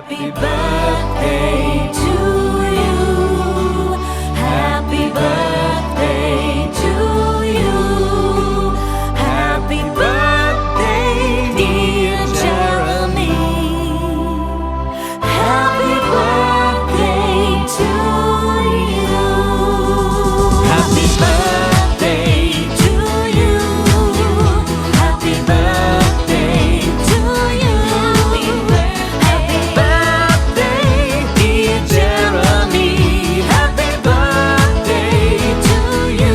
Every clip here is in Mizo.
Happy birthday to you Happy birthday to you Happy birthday dear Jeremy Happy birthday to you Happy birthday to you Happy birthday to you Happy birthday dear Jeremy Happy birthday to you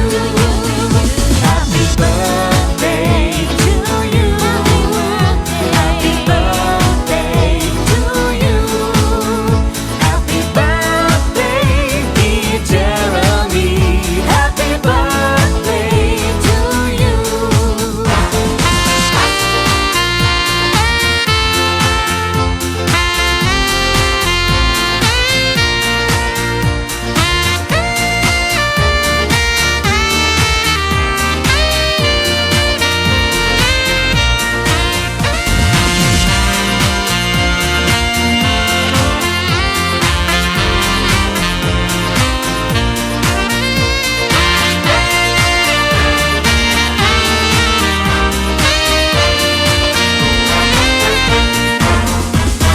Happy birthday to you Happy birthday to you Happy birthday dear Jeremy Happy birthday to you.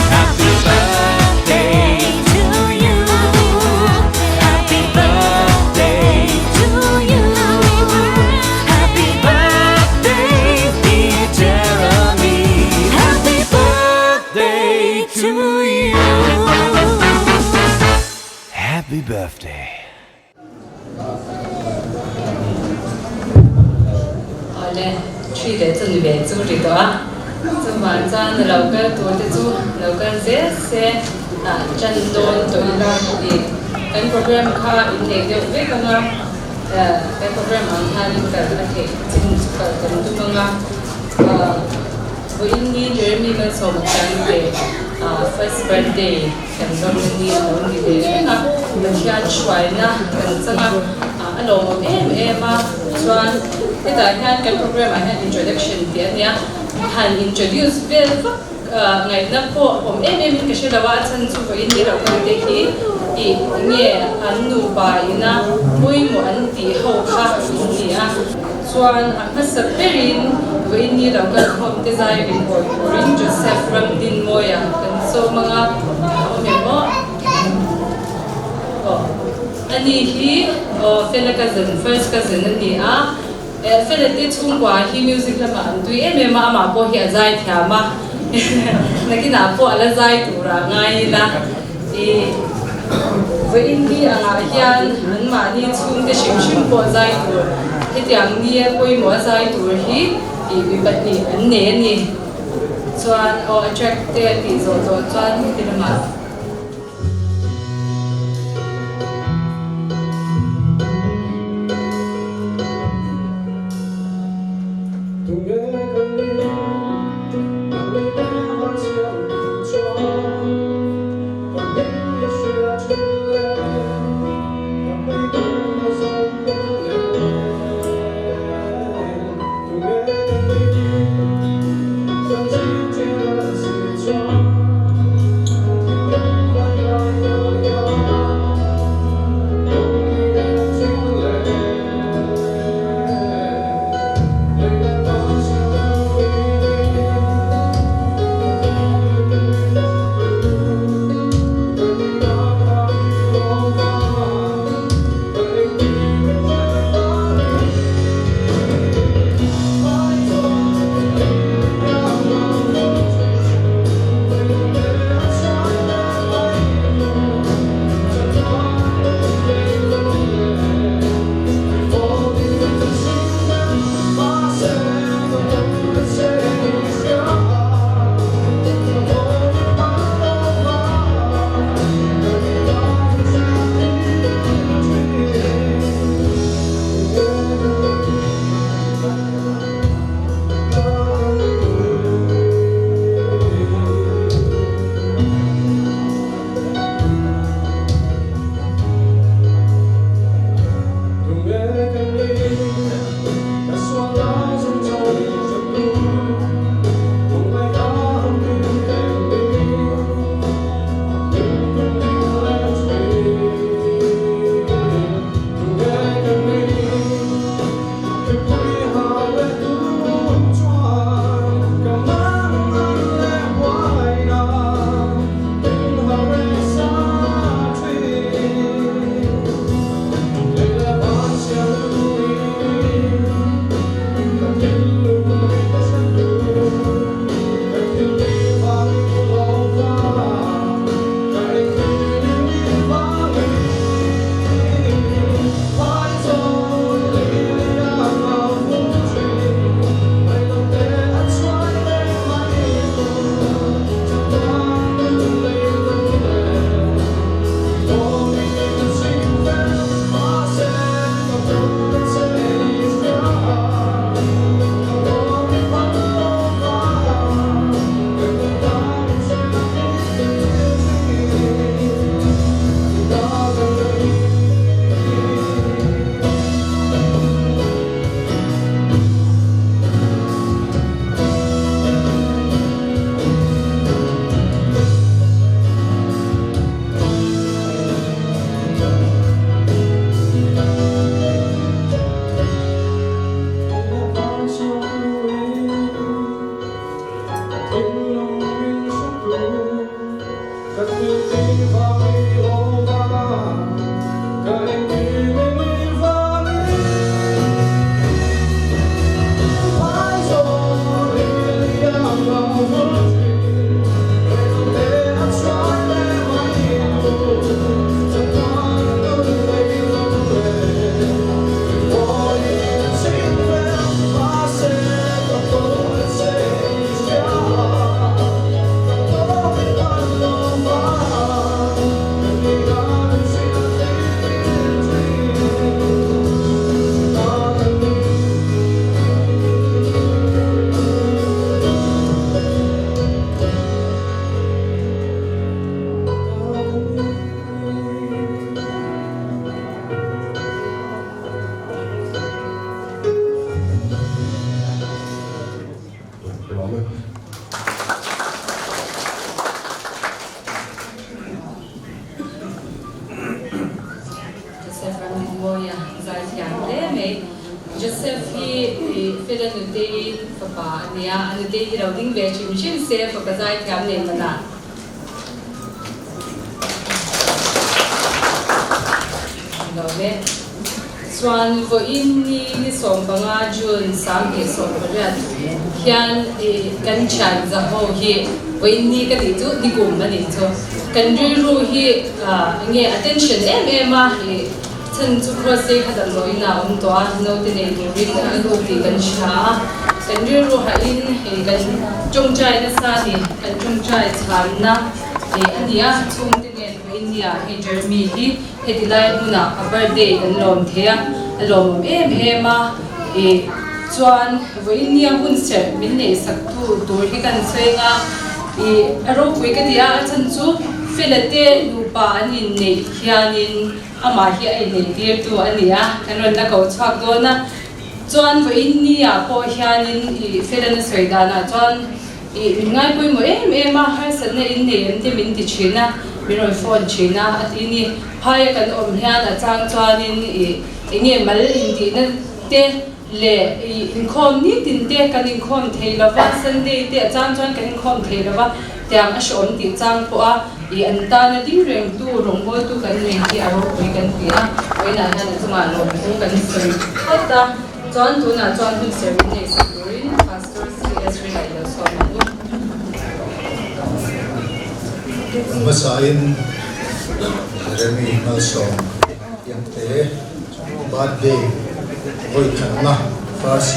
Happy birthday to you. Happy birthday to you. Happy birthday, dear Jeremy. Happy birthday to you. Happy birthday. Awle, ṭhi leh chu ni ve chu ri tawh a, chuvang chuan lo kal tur te chu lo kal zel se ah ṭan dawn tawh ila tih kan program kha in nei deuh vek ang a, kan program ang hianin kal a theih chin chu kal kan tum ang a, vawiin ni Jeremy Malsawma chuan ve first birthday kan ram ni a lo ni ve reng a, Pathian hruaina kan chang a, a lawmawm em em a, chuan hetah hian kan program ah hian introduction tih a nia, han introduce vel vak ngaihna pawh awm em em in ka hre lo a, a chhan chu vawiin ni lo kal te hi ih nge an nupa ina pawimawh an tih ho kha an ni a, chuan a hmasa berin vawiin ni lo kal khawm te zai rin hawi turin Joseph Ramdinmawia kan sawm ang a, a awm em aw? Aw, ani hi aw Fela cousin, first cousin a ni a, eh Fela te chhungkua hi music lamah an tui em em a, amah pawh hi a zai thiam a, nakinah pawh a la zai turah ngai ila, ih vawiin hi angah hian anmahni chhungte hrim hrim pawh zai tur hetiang nia pawimawh a zai tur hi ih mi pahnih an nei a ni. Chuan aw a track te a tih zawh tawh chuan heti lamah. Fela Nutei fapa a nia, a nutei hi lo ding ve hrim hrim se fapa zaithiam nei manah. Lo le. Chuan vawiin ni ni 15 June 2018 hian kan thian zaho hi vawiin ni ka tih chu ni kum a nih chu. Kan rilru hi enge attention em em a chhan chu Cross-a kha damdawiin ah a awm tawh a, naute nei turin a lut tih kan hria a. Kan rilru hahin kan tawngtai nasa a ni, kan tawngtai chhanna a ni a, chhungte nen vawiin ni ah hei Jeremy hi Heti lai hmunah a birthday kan lawm thei a, a lawmawm em em a, ih chuan vawiin hun serh min neih sak tu tur hi kan sawi anga, ih a ropui ka ti a, a chhan chu Fela te nupa an inneih hianin amah hi a inneih tir tu a ni a, kan rawn la ko chhuak dawn a, chuan vawiin nia pawh hianin ih Fela na sawi danah chuan Ih, min ngai pawimawh em em a, harsatna in nei em te min ti thin a, min rawn phone thin a, a ti ni. Phaia kan awm hian a chang chuanin ih, enge mal intihna te leh ih inkhawm nitin te kan inkhawm thei lo va, Sunday te a chang chuan kan inkhawm thei lo va, tiang a hreawm tih chang pawh a, ih an tana ding rengtu rawngbawltu kan nei hi a ropui kan ti a, vawiinah hian a chungah lawmthu kan sawi phawt a. Chuan tunah chuan hun serh min neih sak turin Pastor CS Rinai lo sawm ang u. Hmasain Jeremy Malsawm Piangte birthday vawi khatna first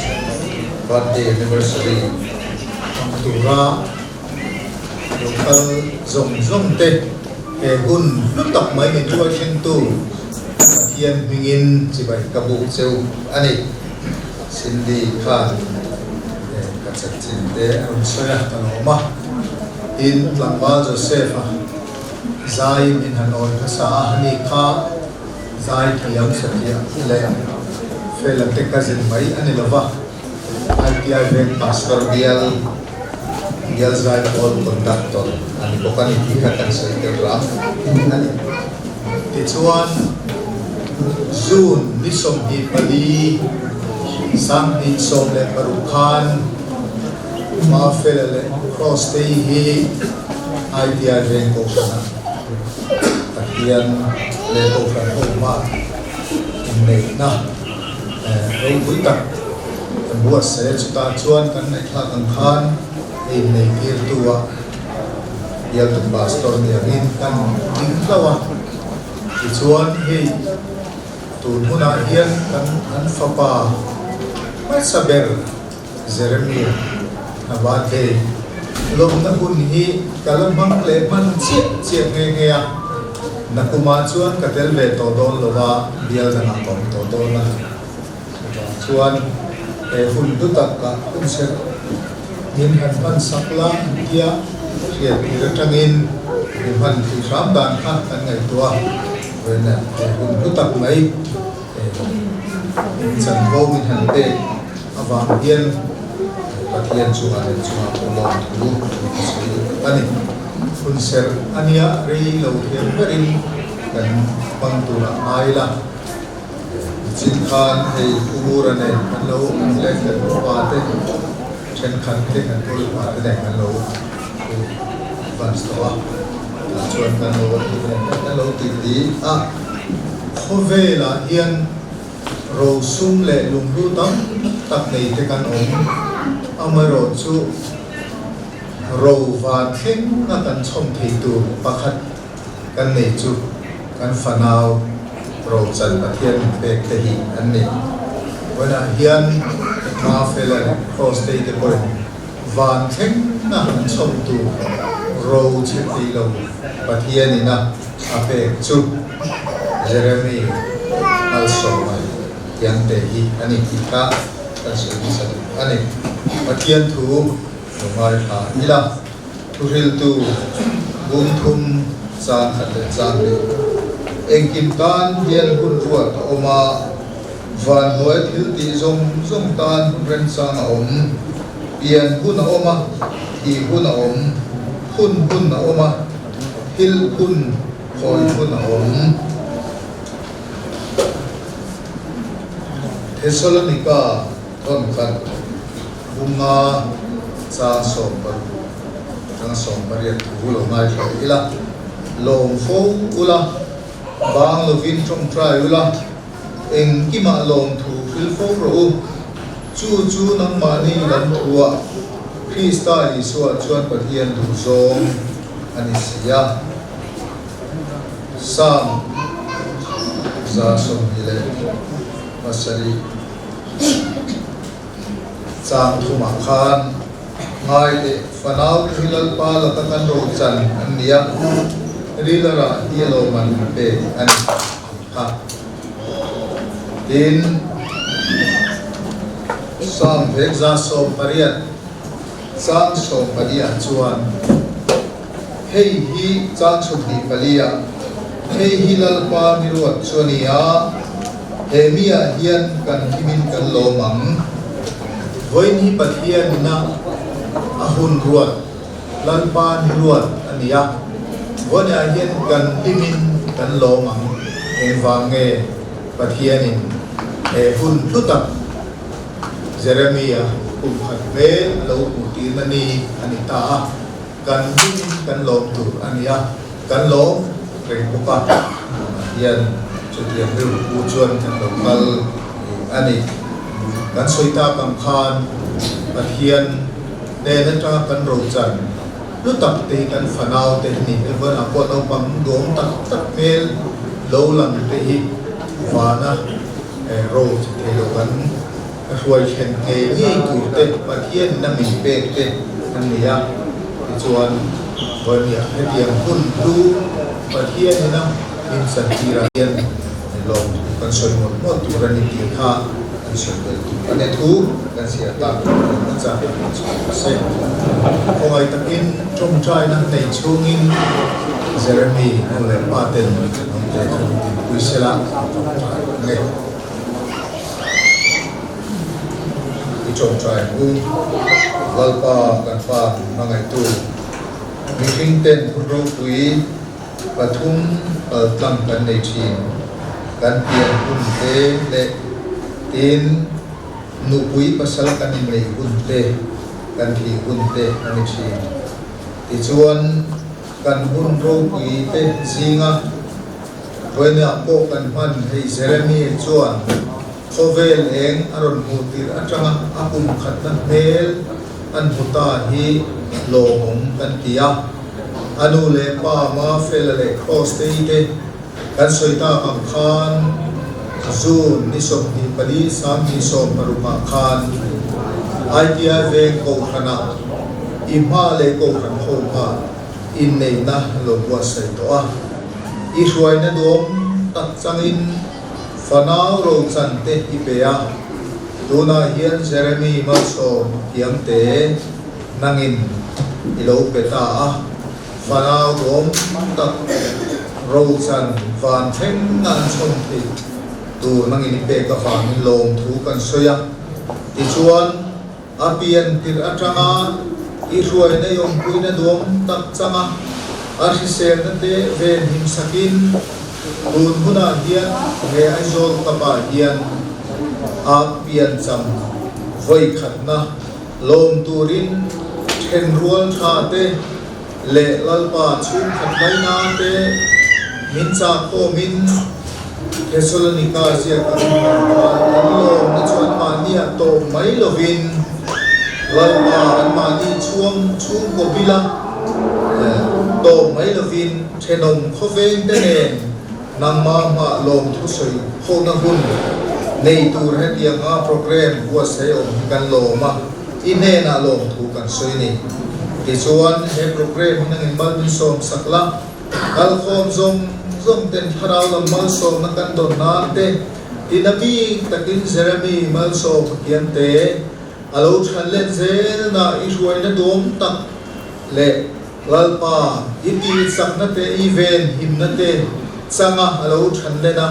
birthday anniversary hmang tura lo kal zawng zawng te he hun hlu tak mai min hruai thlengtu Pathian hmingin chibai ka buk cheu a ni. Cindy khan ka chanchin te a rawn sawi a, ka lawm a. Tin, tlangval Joseph-a zai min han awi hmasa a, ani kha zai thiam satliah leh fel a te cousin mai a ni lova, ITI Veng Pastor bial bial zai pawl conductor a ni bawk a ni tih kha kan sawi tel rang a ni. Tichuan, June ni 24, 2016 khan Mafela leh Cross te hi ITI Veng Kohhranah Pathian leh Kohhran ho hma inneihna ropui tak kan buatsaih a, chutah chuan kan ngaihthlak ang khan a inneitirtu a Bialtu Pastor ni angin kan ding hlauh a, tichuan hei tun hunah hian kan an fapa hmasa ber Jeremia a birthday lawmna hun hi ka la hmang leh hman chiah chiah nghe nghe a, nakumah chuan ka tel ve tawh dawn lo a, bial dangah ka awm tawh dawn a. Chuvang chuan he hun hlu takah hun serh min han hman sak la an tia hriat tir atangin mi hman thei hram dan kha kan ngaihtuah a, vawiin he hun hlu tak mai in chanvo min han pek avang hian Pathian chungah leh chungah pawh lawm thu ka sawi duh a ni. Hun serh a nia rei lo thiam berin kan hmang turah ngai la. Nichin khan hei Pu Mura nen kan lo awm leh kan upa te thenkhat te kan pawl upa te nen kan lo advance tawh a, tah chuan kan lo kan lo ti ti a. Khawvelah hian rosum leh lunghlu tam tak nei te kan awm, amaherawhchu ro van thleng a kan chhawm thei tur pakhat kan nei chu kan fanau rochan Pathian min pek te hi an ni. Vawiinah hian Mafela leh Cross-tei te pawhin van thlengna an chhawmtu ro chhe thei lo Pathianina a pek chu Jeremy Malsawma Tiangte hi a ni tih kha kan sawi hmasa duh a ni. Pathian thu lo ngaithla ila. Thuhriltu bung thum chang khat leh chang leh engkim tan hian hun ruat a awm a, van hnuai thil tih zawng zawng tan hun remchang a awm. Pian hun a awm a, thih hun a awm, phun hun a awm a, thil phun khawi hun a awm. Thesalonika thawn khat. Bunga chang 60 atanga 18 thu lo ngaithla leh ila, lawm fo ula, bang lovin tawngtai ula, engkimah lawmthu hril fo rawh u. Chu chu nangmahni lam thuah Krista Isua chuan Pathian duhzawng a ni si a. Psalm 27. Chang thumah khan ngai leh fanau te hi Lalpa laka kan rochan an ni a, Rilara hi a lawm an pek a ni tih kha. Tin, Psalm 118 chang 14 ah chuan hei hi chang 24 ah hei hi Lalpa ni ruat chu a ni a, He miah hian kan himin kan lawm ang. Vawiin hi Pathianina a hun ruat, Lalpa ni ruat a ni a. Vawiinah hian kan himin kan lawm ang. Engvang nge Pathianin he hun hlu tak Jeremia kum khat hmel a lo hmuh tirna ni a ni ta a. Kan himin kan lawm tur a ni a, kan lawm reng bawk a. Tunah hian chutiang rilru pu chuan kan lo kal a ni. Kan sawi tak ang khan Pathian hnen atanga kan rochan hlu tak te hi kan fanau te hi ni. Evan-ah pawh naupang duhawm tak tak hmel lo lang te hi vana ro chi thei lo kan hruai thlen ngei ngei tur te Pathian in a min pek te an ni a, tichuan Vawimia hetiang hun hlu Pathian in a min chantir ah hian lawmthu kan sawi mawlh mawlh tur a ni tih kha kan sawi belh tur a ni thu kan chhiar tak a chak a se. Khawngaih takin tawngtaina nei chungin Jeremy nu leh pa ten an te thu dinpui sela tawngtai ang e. I tawngtai hu, Lalpa kan fa hmangaihtu, mihring ten hun ropui pathum kal tlang kan nei thin, kan pian hun te leh tin nupui pasal kan inneih hun te, kan thih hun te a ni thin. Tichuan kan hun ropui te zinga. Vawiinah pawh kan hman hei Jeremy chuan khawvel eng a rawn hmuh tirh atanga a kum khatna hmel an hmu ta hi lawmawm kan ti a. A nu leh pa Mafela leh Krostei te kan sawi tak ang khan June ni 24 2016 ah khan ITI veng Kohhranah i hma leh Kohhran ho hma inneihna lo buatsaih tawh a. I hruaina duam tak changin fanau rochan te i pe a, tunah hian Jeremy malsawm thiam te nangin i lo pe ta a, fanau duam tak rochan van thleng a an chhawm theih tur nangin i pek avangin lawmthu kan sawi a, tichuan, A pian tirh atanga i hruaina i awmpuina duam tak changa a hriselna te ven him sakin tun hunah hian he Aizawl Cup ah hian a pian cham vawi khatna lawm turin thenrual tha te leh Lalpa chhungkhat laina te min chak khawmin Thesalonika ziak ang khan an lawmna chu anmahniah tawp mai lovin Lalpa anmahni chhuang chhungkaw bila tawp mai lovin thenawm khawveng te nen nangmah hmah lawmthu sawi hona hun nei tur hetianga program buatsaih awm hi kan lawm a. I hnenah lawmthu kan sawi ni. Tichuan, he program hi nangin mal min sawm sak la, kalkhawm zawng zawng ten thlarau lam malsawmna kan dawn nan te, tina bik takin Jeremy malsawm Pathian te a lo chhan let zelna i hruaina duam tak leh Lalpa i tihchakna te i ven himna te changa a lo chhan let a,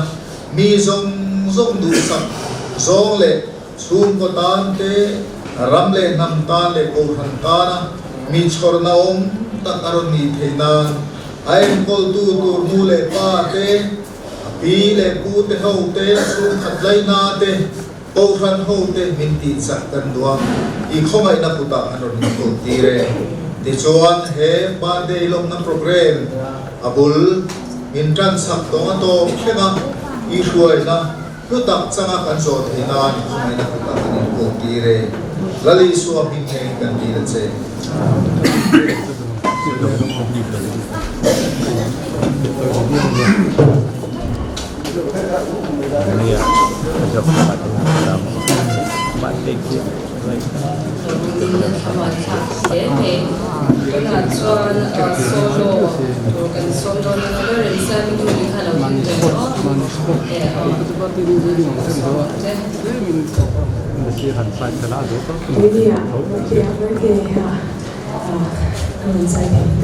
mi zawng zawng duhsak zawng leh Chhungkaw tan te, ram leh hnam tan leh kohhran tana mi chhawrna awm tak a rawn nih theih nan a enkawltu tur nu leh pa te, a pi leh pu te ho te, chhungkhat laina te, Kohhran hote min tihchak kan duh a, i khawngaihna kutah an rawn inkawl tir e. Tichuan, he birthday lawmna programme a bul min tan chak tawng a tawp thleng a, i hruaina hlu tak changa kan zawh theih nan i khawngaihna kutah kan inkawl tir e. Lal Isua hming ngei kan dil a che. Harsatna leh em te an rawn tawk a, Septhiam hriatna he ni ah kan thalte rawn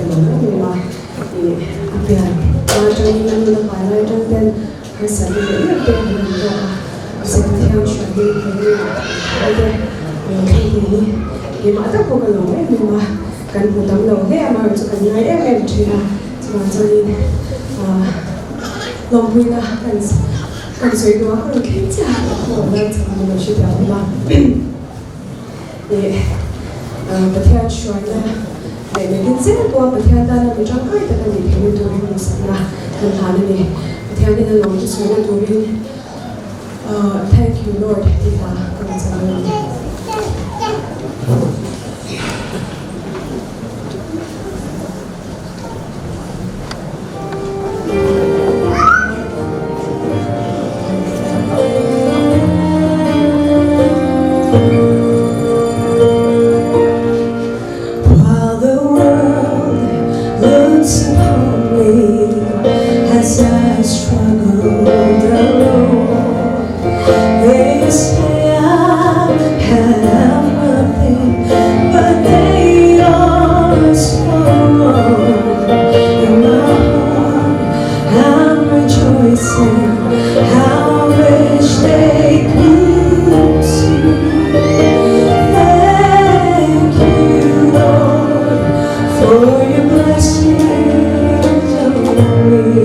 thleng hi hi keimah tak pawh ka lawm em em a, kan hmu tam lo hle a, amaherawhchu kan ngai em em thin a, chuvang chuanin ah lawmpuina kan kan sawi duh a ka rawn thleng chiah a, ka awm lai chhan min lo hrethiam awm a, ih Pathian hruaina leh nakin zel pawha Pathian tana mi tangkai tak a nih theihna turin duhsakna kan hlan a ni. Pathianin a lawm chu sawina turin Thank you Lord tih hla ka rawn chang dawn a ni. While the world looks upon me as I struggle alone, they say I have nothing, but they are so wrong. In my heart, I'm rejoicing. How rich they could see. Thank you, Lord, for your blessings on me.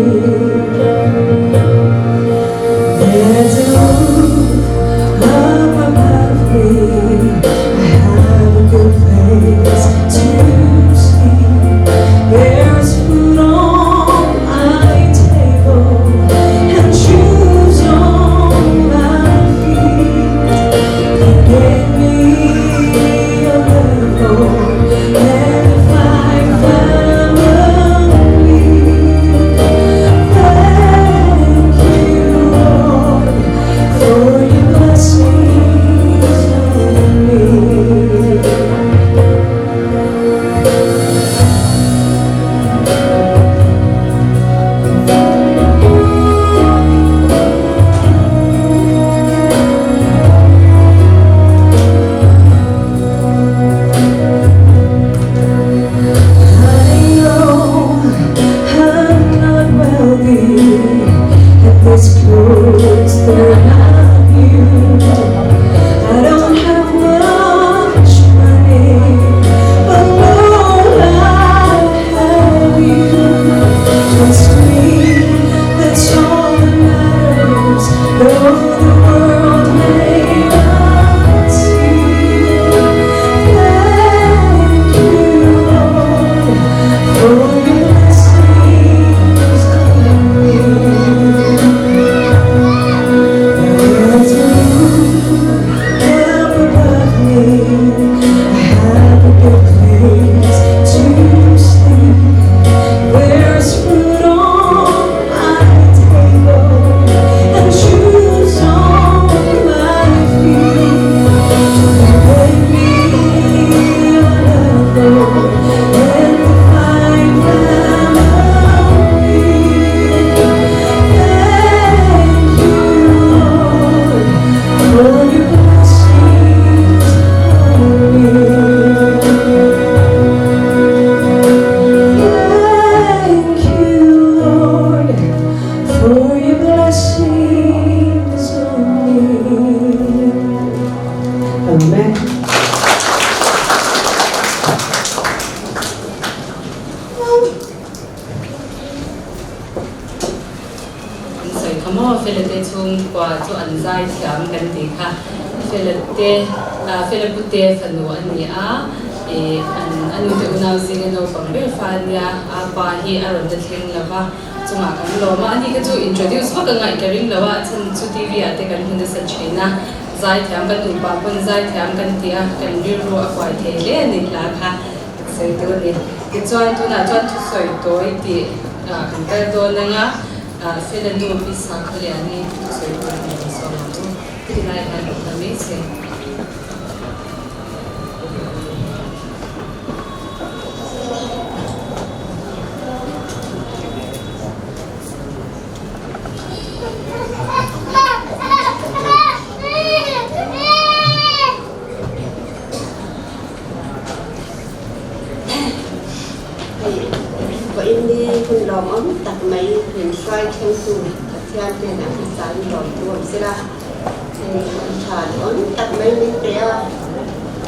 maw Fela te chhungkua chu an zai thiam kan tih kha. Fela te Fela pute fanu a ni a, ih an a nute unau zinga naupang ber fa a nia, a pa hi a rawn la thleng lo va, chungah kan lawm a, ani kha chu introduce vak a ngaih ka ring lo a, a chhan chu TV ah te kan hmu nasa thin a, zai thiam kan nupa pawn zai thiam kan ti a, kan rilru a kuai thei hle a ni hla kha sawi tur a ni. Tichuan tunah chuan thusawi tawi tih kan kal dawn ang a, Fela nu Pi Sakhawliani thusawi tur a ni ang sawm ang u. Tilai hian awm ta mai se. Hei vawiin ni hun lawmawm tak mai min hruai thlengtu Pathian hnenah hmasa in lawm thu awm sela, hei hun tha duhawm tak mai min pe a,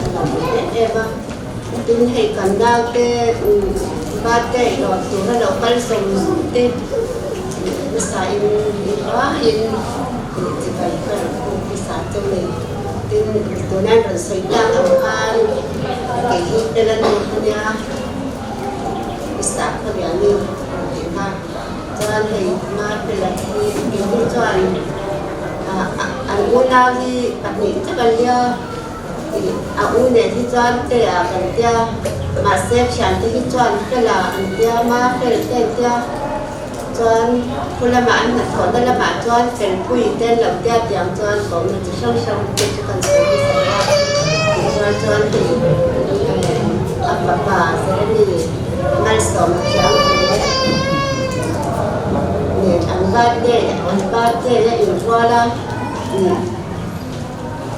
a lawmawm em em a. Tin hei kan naute birthday lawm tura lo kal zawng zawng te hmasa in vaiin chibai ka rawn puk hmasa chu a ni. Tin tuna an rawn sawi tak ang khan kei hi Pela nu ka nia, Isaac ka nia ni rawn tih kha. Chuan hei Marpela hi keini chuan an unau hi pahnih chauh an nia a u nen hi chuan Tea kan tia mahse thiante hi chuan Fela an tia Mafel te an tia chuan khu lamah an hnathawhna lamah chuan Felpui te an lo tia tiang chuan kohna chi hrang hrang te chu kan sawi hmasa a tichuan chuan hei a fapa Jeremy Malsawma thiam hle nen an birthday an birthday a inrual a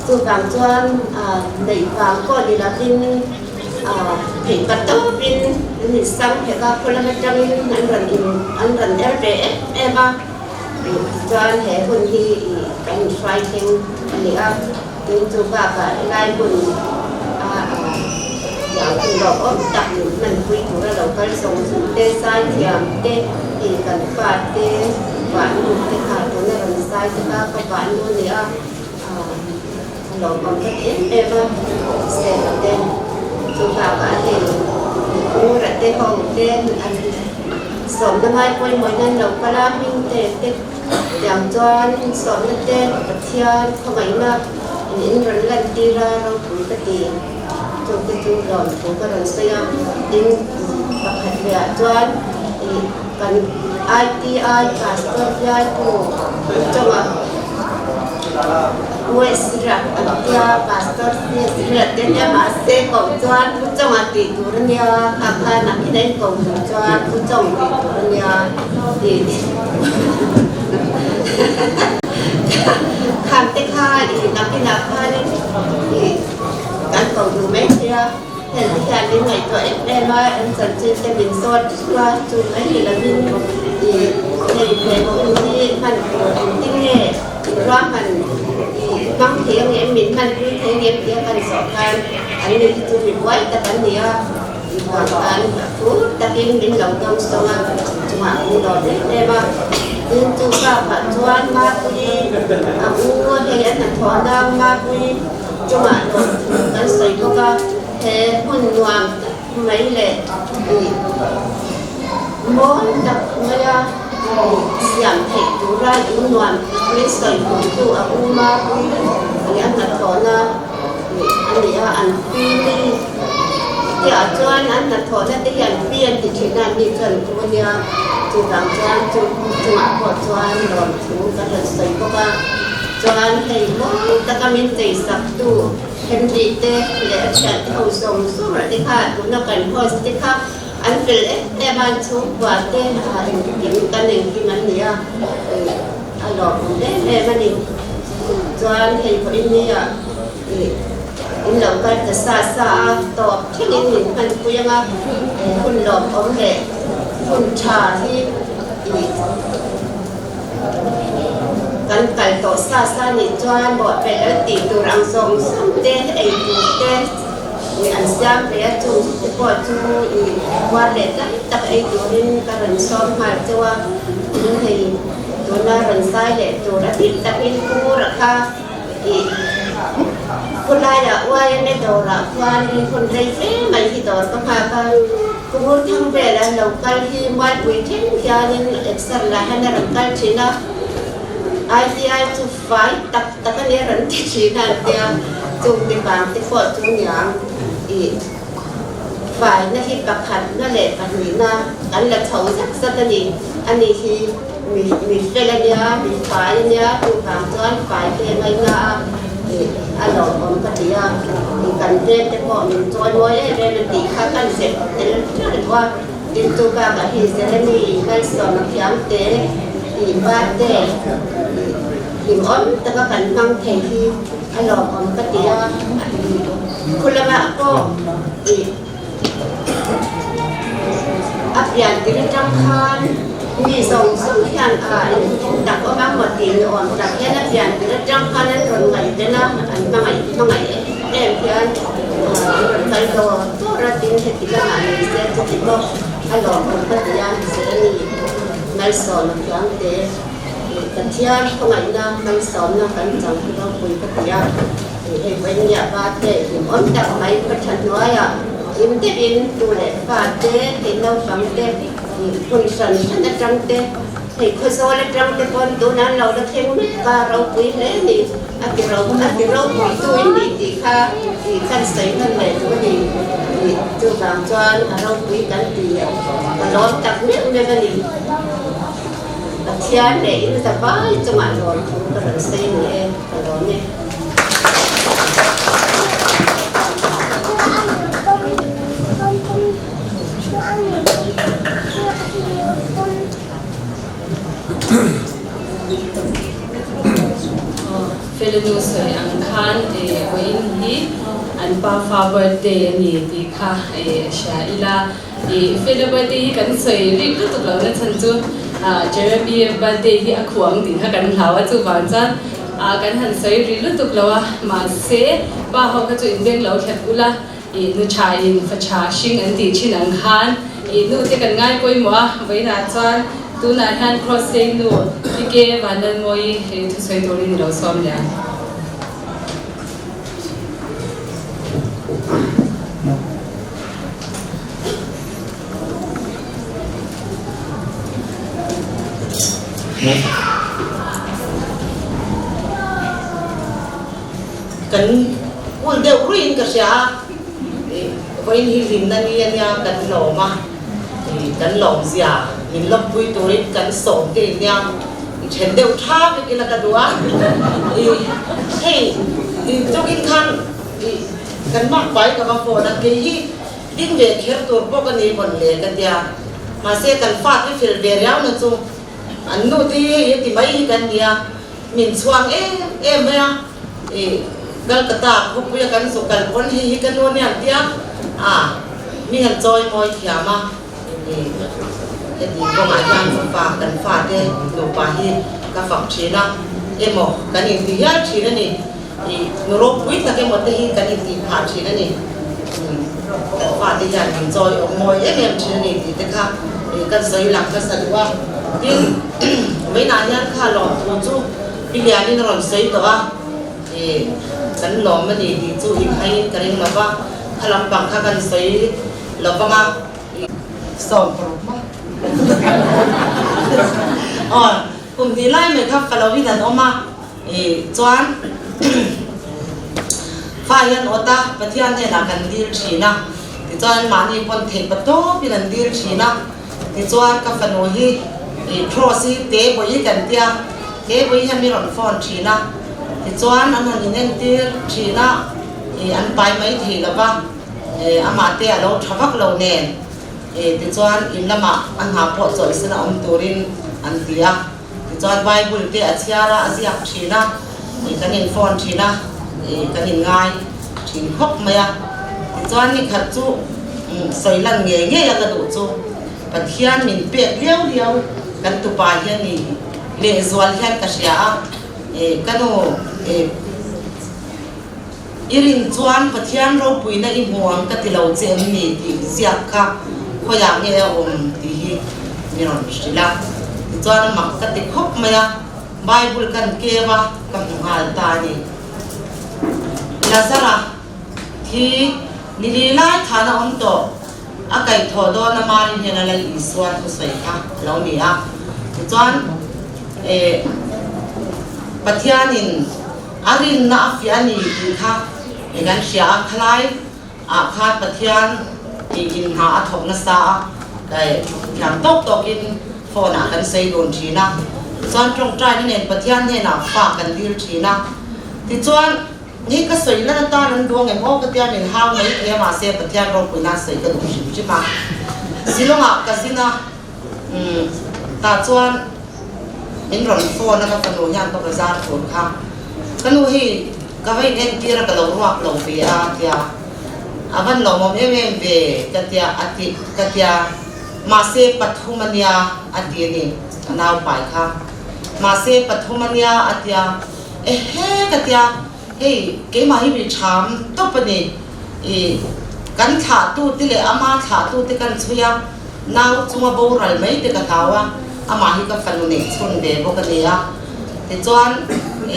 chuvang chuan neih vang pawh ni lovin theih pa tawpin an insang phek a khaw lam atangin an rawn in an rawn er ve em em a tichuan he hun hi kan inhruai thleng a ni a. Tin chu bakah helai hmun a tiang hun lawmawm tak min hmanpui tura lo kal zawng zawng te, zai thiam te, ih kan fa te, vah nu te kha tuna rawn zai te kha ka vah nu a ni a, a lawmawm ka ti em em a, Stella te chu bakah hei Ngura te ho te an sawmna ngai pawimawh in an lo kal a, hming te te. Tiang chuan sawmna te Pathian khawngaihna in in rawn lantir a ropui ka ti. Chu te chu lawmthu ka rawn sawi a, tin pakhat leh ah chuan ih kan ITI Pastor bialtu chungah US rak an tia Pastor ria te nia mahse koh chuan thu chungah tih tur a nia kha khan a in a inko duh chuan thu chung tih tur a nia tih Kham te kha i nakinah khanin i kan ko duh mai thei a, heng te hian min ngaihtuah em em a, an chanchin te min zawt thung a, chu mai ni lovin i hei he hun hi hman tur engtin nge ruahman i hmang thei ang em, min hmanpui thei ang em tia kan zawh khan an ni hi chu mi buai tak an ni a. Vang khan phur takin min lo dawng sawng a, chungah min dawr em em a. Tin chu bakah chuan Mapui a u hei a hnathawhna Mapui chungah lawm thu kan sawi bawk a, he hmun nuam tak mai leh ih mawi tak maia siam theih tura in nuam tak min sawi hmuhtu a u Mapui ih a hnathawhna ih a ni a, an fili. Tiah chuan an hnathawhna te hian pi an ti thin a, mi chuan thu a nia, chuvang chuan chu chungah pawh chuan lawmthu kan rawn sawi bawk a, chuan hei mawi taka min cheisak tu Henry te leh a thiante ho zawng zawng te kha tuna kan host te kha an fel em em a, an chhungkua te engkim kan engkim an ni a, a lawmawm em em a ni. Chuan hei pawhin nia ih. In lo kal ta sa sa a, tawp thlengin min hmanpui ang a, he hun lawmawm leh hun tha hi ih kan kal tawh sa sa nih chuan bawhpelh an tih tur ang zawng zawng te, ei tur te ih an siam ve a, chung te pawh chu ih huar leh tlai tak ei turin ka rawn sawm nghal chauh a, tin hei. Tuna rawn zai leh tur a bik takin Pu Ngura kha i khawlaiah YMA dawrah khuanin hun rei fe mai hi dawr ka nghak a. Pu Ngur thang vel an lo kal hi Mualpui thleng hianin exer lah hian a rawn kal thin a. ITI chu fai tak tak a nia rawn ti thin a an tia, chung te vang te pawh chu niang i faina hi pakhatna leh pahnihna kan la chho zat zat a ni. Ani hi mi mi fel a nia, mi fai a nia, chuvang chuan fai te ngaina a i a lawmawm ka ti a, i kan veng te pawh min chawi mawi em em a tih kha kan zep tel ṭeuh a. Tin chu bakah hi Jeremy Malsawma thiam te tih birthday hlimawm taka kan hmang thei hi a lawmawm ka ti a, khu lamah pawh ih a pian tir atang khan mi zawng zawng hian a in tak awm ang maw tih ni awm tak hian a pian tir atang khan an rawn ngaihven a, an hmangaih hmangaih em hian an rawn kal dawr dawr a tin heti lamah ni se chuti bawk a lawmawm ka ti a Jeremy Malsawma Khiangte Pathian khawngaihna malsawmna kan chang hi ropui ka ti a hei vawinia va te hlimawm tak mai ka tha hnuaiah hlim deuhin tu leh fa te hei naupang te hmun hran hran atang te hei khawzawl atang te pawn tunah an lo la thleng mek a ropui hle a ni. A ti ro a ti ropui tu in nih tih kha tih khan sawi hman leh duh a ni tih chuvang chuan a ropui kan ti ka lawm tak meuh meuh a ni. Pathian leh in za vai chungah lawm thu ka rawn sawi ni e, ka lawm e. Felanu sawi ang khan vawiin hi an pafa birthday a ni tih kha hria ila. Fela birthday hi kan sawi rik lutuk lo na chhan chu Jeremy birthday hi a khuh ang tih kha kan hlau a, chuvang chuan kan han sawi ri lutuk lo a. Mahse pa ho kha chu inbeng lo thlep ula. I nu tha in fa tha hring an tih thin ang khan i nu te kan ngai pawimawh a, vawiinah chuan tunah hian Cross Lane nu PK Vanlalmawii hei thusawi turin i lo sawm leh ang. Kan ul deuh ruiin ka hria a, vawiin hi hlimna ni a nia kan lawm a, kan lawmzia min lawmpui turin kan sawm te in nia i then deuh tha vek ila ka duh a, hei tukin khan kan makpai ka va phone a, kei hi ding ve kher tur pawh ka ni vawn le ka tia, mahse kan fate fel ve riau na chu an nu te hi hei ti mai hi kan nia. Min chhuang em em mai a, i Calcutta khawpuia kan zu kal pawn hei hi ka nu ania an tia a, mi han chawi mawi thiam a, i heti kawngah hian fa kan fate nupa hi ka fak thin a, emaw kan inti hial thin a ni, i nu ropui tak emaw te hi kan intih phah thin a ni, kan fate hian min chawi awm mawi em em thin a ni tih te kha i kan sawi lang hmasa duh a, tin. Vawiinah hian kha lawmthu chu Pi Lianin a rawn sawi tawh a, ih kan lawm a ni tih chu in haiin ka ring lo va, kha lampang kha kan sawi lo vang a. 16 maw? Aw, kum hnih lai mai kha fa loin an awm a, ih chuan fa hian awt a, Pathian hnenah kan dil thin a, tichuan mahni pawn theih patawpin an dil thin a. Tichuan ka fanu hi ih Cross hi te vawi kan tia, te vawi hian mi rawn phone thin a, tichuan an han inentir thin a, ih an pai mai thei lo va, ih amah te a lo tha vak lo nen, ih tichuan in lamah a hna pawh chawlhsan a awm turin an ti a, tichuan Bible te a chhiar a, a ziak thin a, ih kan in phone thin a, ih kan inngai thin khawp mai a, tichuan nikhat chu. Sawi lan ngei ngei a ka duh chu Pathian min pek liau liau kan tupa hian i lehzual hian ka hria a, ka nu i rin chuan Pathian ropuina i hmu ang ka ti lo che em ni tih ziak kha khawiah nge a awm tih hi mi rawn hrilh a. Tichuan a mak ka ti khawp mai a, Bible kan keu a, ka hmu nghal ta a ni. Lazara thi ni li lai khan a awm tawh, a kaihthawh dawn a Mari hnena Lal Isua thusawi kha a lo ni a. Tichuan eh Pathianin a rinna a fiah a ni tih kha kan hria a, khalai ah khan Pathian tih in hna a thawk nasa a, eh thiam tawk tawkin phone ah kan sawi dun thin a, tichuan tawngtaina nen Pathian hnenah fa kan dil thin a, tichuan ni ka sawi lan atan an duang em aw ka tia min hau mai thei a mahse Pathian ropui nan sawi ka duh hrim hrim a, Shillong ah ka zin a, umm tah chuan min rawn phone a ka fanu hian ka bazar tur kha ka nu hei Ka va in entir a ka lo ruak lo ve a tia a van lawmawm em em ve ka tia a ti ka tia mahse pathum a nia a ti a ni a naupai kha mahse pathum a nia a tia ehe ka tia hei keimah hi mi tham tawp a ni i kan thlah tu te leh ama thlah tu te kan chhui a nau chunga boral mai te ka hlau a amah hi ka fanu neih chhun ve bawk a ni a tichuan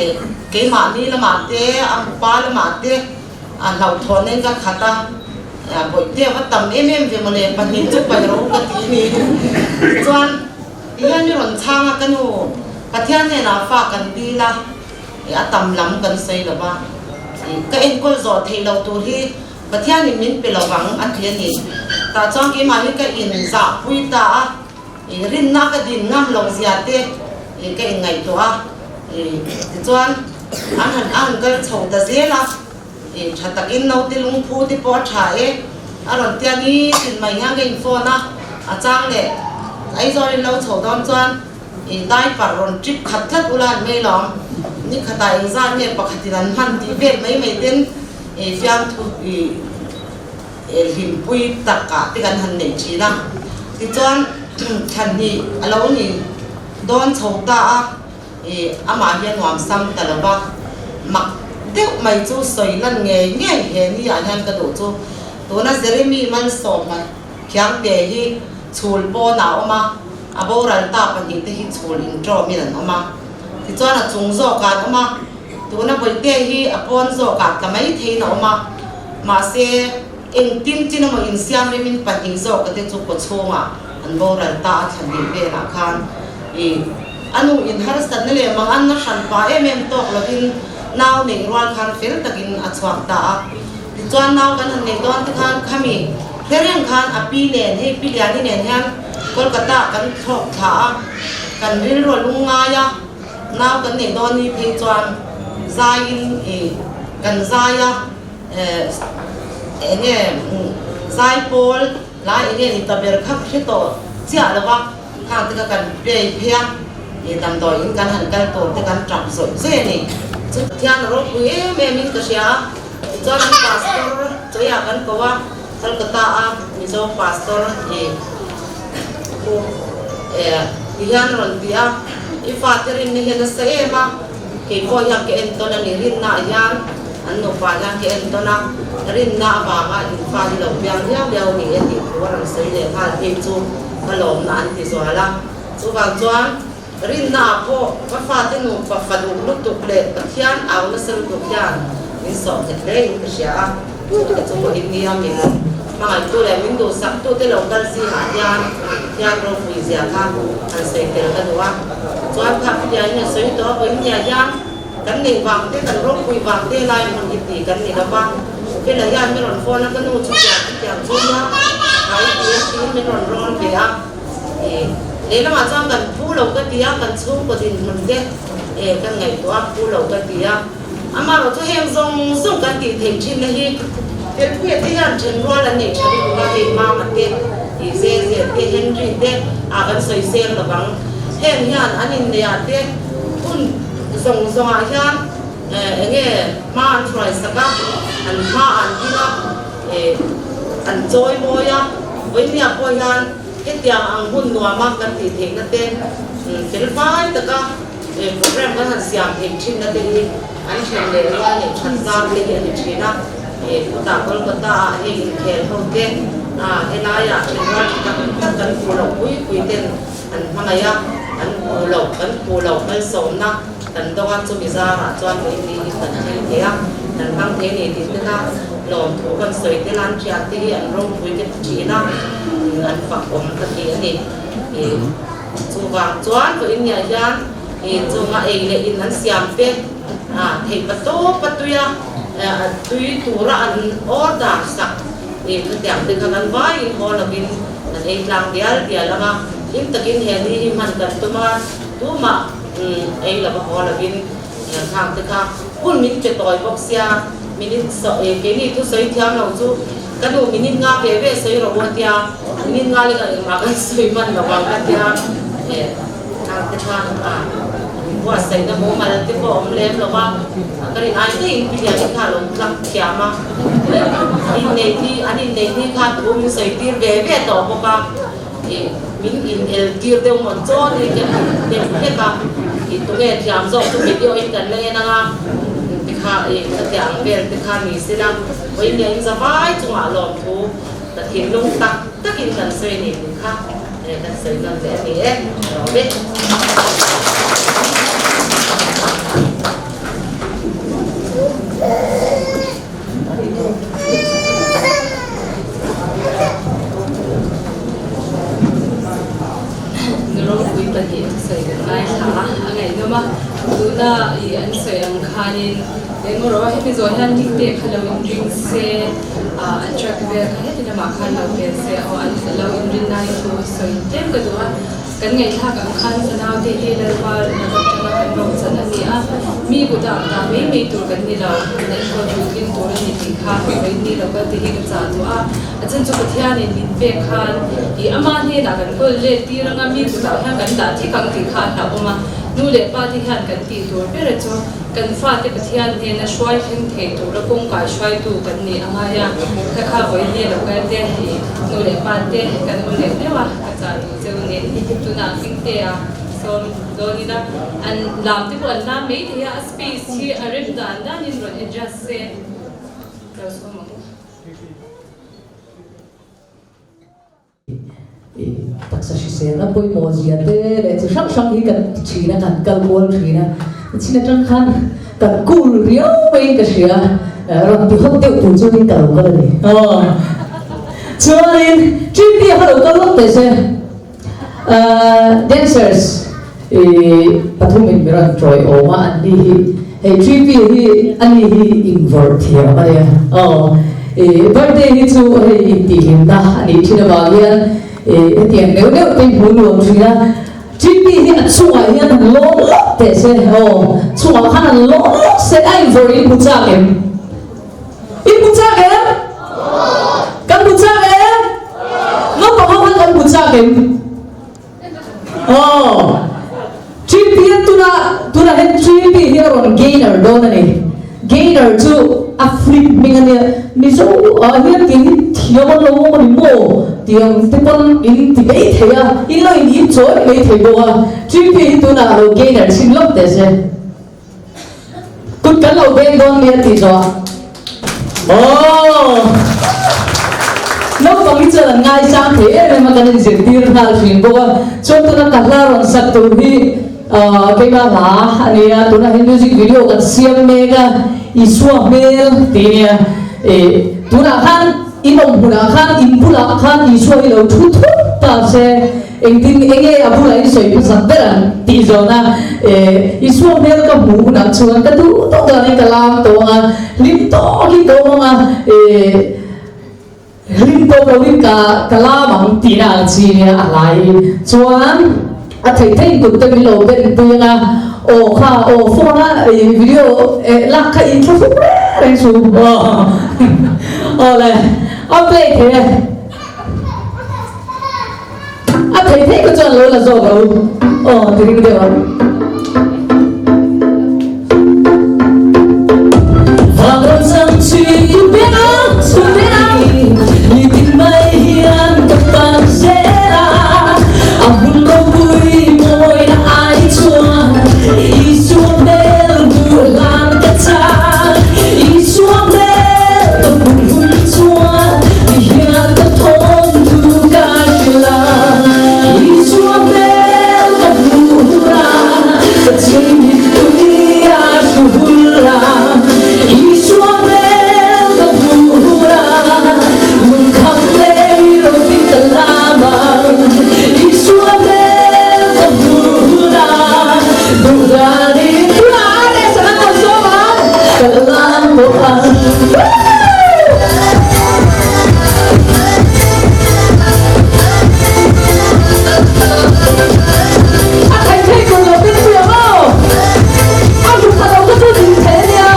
eh Keimahni lamah te, a pa lamah te a hlauhthawn in ka khat a, bawihte a va tam em em ve mawle, pahnih chu paih ro ka ti ni. Tichuan tihian mi rawn chhang a, ka nu Pathian hnenah fa kan dil a, a tam lam kan sawi lo va, ka enkawl zawh theih loh tur hi Pathianin min pe lovang a ti a ni. Tah chuan keimah hi ka inzahpui ta a. Rinna ka din ngam lo zia te ka inngaihtuah a, tichuan an han a han kal chho ta zel a, tha takin naute lungphu te pawh a tha e, a rawn tia ni tin mai hian ka in phone a, a chang leh Aizawl in lo chho dawn chuan diaper rawn trip khat tlat ula an mai lawm, ni khatah engzat nge pakhatin an hman tih vel mai mai ten fiamthu Hlimpui takah te kan han neih thin a, tichuan thlan hnih a lo ni dawn chho ta a, ih amah hi a nuam sam ta lo va, mak deuh mai chu sawi lan ngei ngei he ni ah hian ka duh chu tuna Jeremy Malsawma Khiangte hi chhul pawnah a awm a, a boral ta pahnih te hi chhul intawmin an awm a, tichuan a chung zawkah an awm a. Tuna Bawihte hi a pawn zawkah tla mai theiin a awm a, mahse engtin chin emaw insiam remin pahnih zawk te chu kaw chhungah an boral ta a thla hnih velah khan i a nu in harsatna leh manganna hran pa em em tawk lovin nau neih rual khan fel takin a chhuak ta a. Tichuan nau kan han neih dawn te khan khami hre reng khan a pi nen hei pi Liani nen hian Kolkata ah kan thlawk thla a, kan rilru a lungngai a. Nau kan neih dawn ni phei chuan zaiin i kan zai a, eng nge zai pawl lai eng nge ni ta ber kha ka hre tawh chiah lo va, khang te kha kan play phei a, i damdawi in kan han kal tur te kan tap zawih zawih a ni. Chu Pathian a ropui em em in ka hria a, tichuan an pastor chawiah kan ko a, Calcutta a Mizo pastor i pu ti hian a rawn ti a, i fate rinna hian nasa em a, kei pawh hian ka entawn a ni, rinna ah hian an nupa hian ka entawn a, rinna avanga in fa hi lo piang liau liau ni e tih thu a rawn sawi leh nghal phei chu ka lawmna an ti zual a, chuvang chuan rinna ah pawh ka fate nupa fa duh lutuk leh Pathian au nasa lutuk hian min sawh nghet hle in ka hria a, chute chu pawhin nia min hmangaihtu leh min duhsaktute lo kal zingah hian Pathian ropui zia kha han sawi tel ka duh a, chuan kha khutiangin a sawi tawh a, pawhin nia hian kan neih vang te kan ropui vang te lai hmun hi ti kan ni lo va, Fela hian min rawn phone a ka nu chutiang chutiang chu nia khai ti a tiin min rawn rawn ve a. Lehlamah chuan kan phu lo ka ti a, kan chhungkaw dinhmun te kan ngaihtuah a, phu lo ka ti a. Amaherawh chu heng zawng zawng kan tih theih thinna hi Felpuia te hian then rual an neih tha lutuk a, hei Mama te, Zeze te, Henry te ah kan sawi seng lo vang. Heng hian an inneih ah te hun zawng zawngah hian eng nge hma an hruai sak a, an hma an ding a, an chawi mawi a, vawinia pawh hian hetiang ang hun nuama kan tih theihna te fel fai taka program kan han siam theih thinna te hi an then leh rual leh that zar te hi a ni thin a, khutah Kolkata ah hei inkhel ho te helaiah then rual tha tak tak kan hmuh loh pui pui ten an hmangaih a, an. Kan phu loh malsawmna kan dawng a, chumi zarah chuan vawiin ni hi kan thleng thei a, kan hmang thei a ni tih te kha lawmthu kan sawi tel a, an thiante hi an ropui ka ti thin a, an fak awm ka ti a ni. Chuvang chuan vawiin niah hian chunga ei leh in an siam te theih pa tawp a tui a, tui tura an order sak khatiang te kha kan vaiin haw lovin kan ei tlang dial dial ang a, hlim takin he ni hi hman kan tum a, tumah ei lova haw lovin khang te kha hun min pe tawi bawk sia, minute keini thusawi thiam lo chu ka nu minute nga ve ve sawi rawh u a tia, minute nga leh engmah kan sawi hman lo ang a tia, khang te kha buatsaihna mumal te pawh a awm lem lo va, ka rin ai daih in Piliani kha a lo tlak thiam a, inneih ni an inneih ni khan thu min sawi tir ve ve tawh bawk a, min in el tir deuh mawn chaw ni kan in deuh hlek a, tunge thiam zawk chu video in kan la en ang a, tikha khatiang ang vel te kha ni se la, vawiin in zavai chungah lawmthu ka thinlung tak takin kan sawi ni tih kha. Kan sawi nawn leh a ni e, lawm e. Nu ropui pahnih thusawi kan ngaithla a, a ngaihnawm a, tuna i an sawi ang khanin eng rawh hemi zawh hian hming te kha lo inring se. An track vel kha heti lamah khan lo pel se aw an lo inrin nan thu sawi tlem ka duh a, kan ngaihthlak ang khan fanau te hi Lalpa laka atanga kan rawng chan a ni a, mi kutah dah mai mai tur kan ni lo, kan enkawl puitling tur a ni tih kha vawiin local te hi ka chah duh a, a chhan chu Pathianin min pek khan ih ama hnenah kan kawl let tir anga mi kutah hian kan dah thik ang tih kha a hlauhawm a, nu leh pa te hian kan tih tur ber a chu. Kan fate Pathian hnena hruai thleng thei tura kawngkai hruaitu kan nih a ngai a, kha kha vawiin lo kal te, nu leh pa te kan awm leh deuh a, ka chah duh cheu ni. Tunah Hmingte a sawm dawn ila, an lam te pawh an lam mai thei a, a space hi a rem dan danin rawn adjust se lo sawm ang u. Taksa hriselna pawimawh zia te leh chi hrang hrang hi kan ti thin a, kan kal kual thin a, chin atang khan kan cool riau maiin ka hria, rawn ti hawt deuh tur chuanin ka lo kal a ni. Chuanin Trinity kha lo kal lawk teh se, dancers pathumin mi rawn tawi awm a, an ni hi hei Trinity hi ani hi invawrh thiam a nia aw. Birthday hi chu hei intihhlimna a nih thin avang hian hetiang neuh neuh te hmuh nuam thin a, Trinity hi a chungah hian han lawm lawk teh se aw, chungah khan han lawm lawk se a invawrh in hmu chak em? In hmu chak em? Kan hmu chak em? Naupang ho khan kan hmu chak em? Aw, GP a tuna tunah hian GP hi a rawn gainer dawn a ni. Gainer chu a flip hming a nia. Mizo ah hian kei hi thiam an lo awm a ni maw tiang te pawn in ti mai thei a, in lo in ip chawi mai thei bawk a. GP hi tunah a lo gainer chhin lawk teh se. Kut kan lo beng dawn nia tih zawh ah. Aww. Naupang hi chuan an ngaisang thei em em a kan inzirtir nghal thin bawk a. Chuan tuna ka hla rawn sak tur hi keimah hla a nia tunah hian music video kan siam mek a Isua hmel tih a nia. Ih tunah khan in awm hmunah khan in bulah khan Isua hi lo thu thut ta se. Engtin enge a bulah in sawi hmasak ber ang tih zawn a, Isua hmel ka hmuh hunah chuan ka duh tawk danin ka lam tawh ang a, hlim tawkin ka awm ang a, hlim tawk loin ka ka lam ang tihna ang chi nia a hlai chuan a theih theih kut te min lo ben pui ang a, aw kha aw phone a video lak kha in thla fuk reng reng chu aw le a play thei e. A thei thei ka chuan lo la zawk lo aw ti ring deuh ang. Duhdanin tunah leh sana kan sawm ang ka lam bawk ang. A thei thei tur lo ding pui ang aw. A hmu pha lo kha chu ding thei a nia.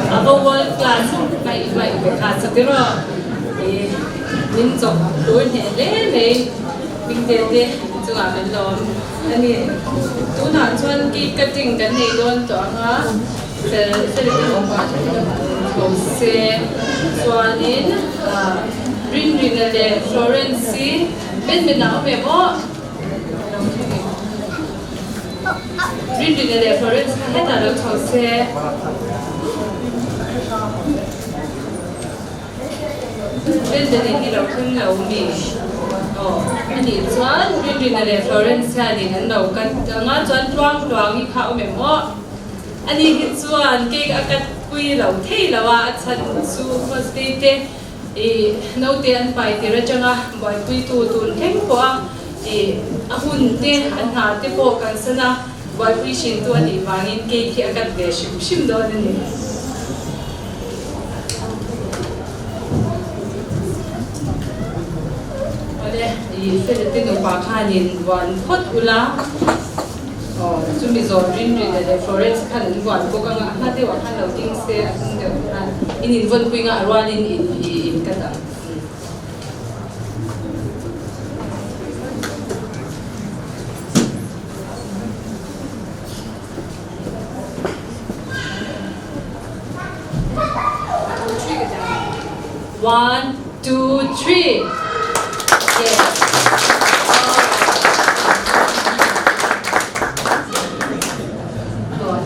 A va world class ngaih ngaih ve kha chu tiraw i min chawp tur hneh hle mai Hmingte te chungah kan lawm a ni. Tunah chuan cake cutting kan nei dawn tawh ang a, fel fel te awm ah tho se chuanin Rinrina leh Florence hi Ben Ben ah awm em aw? Rinrina leh Florence kha hetah lo chho se. Benjamin hi lo thleng lo mi? Aw, anih chuan Rinrina leh Florence hianin an lo cut ang a, chuan tluang tluang i kha awm em aw? Ani hi chuan cake a cut pui lo thei lo a, a chhan chu Hosday te I naute an pai tir atanga buaipuitu tun thleng pawh a i a hun te a hna te pawh kalsan a buaipui hrintu a nih vangin cake hi a cut ve hrim hrim dawn a ni. Awle, i Felete nupa khanin vuan phawt ula. Aw, chumi zawh Rinrina leh Florence khan an vuan bawk anga a hma deuhah khan lo ding se a hnung deuh khan in invawnpui nga a rualin in i in cut ang. One, two, three.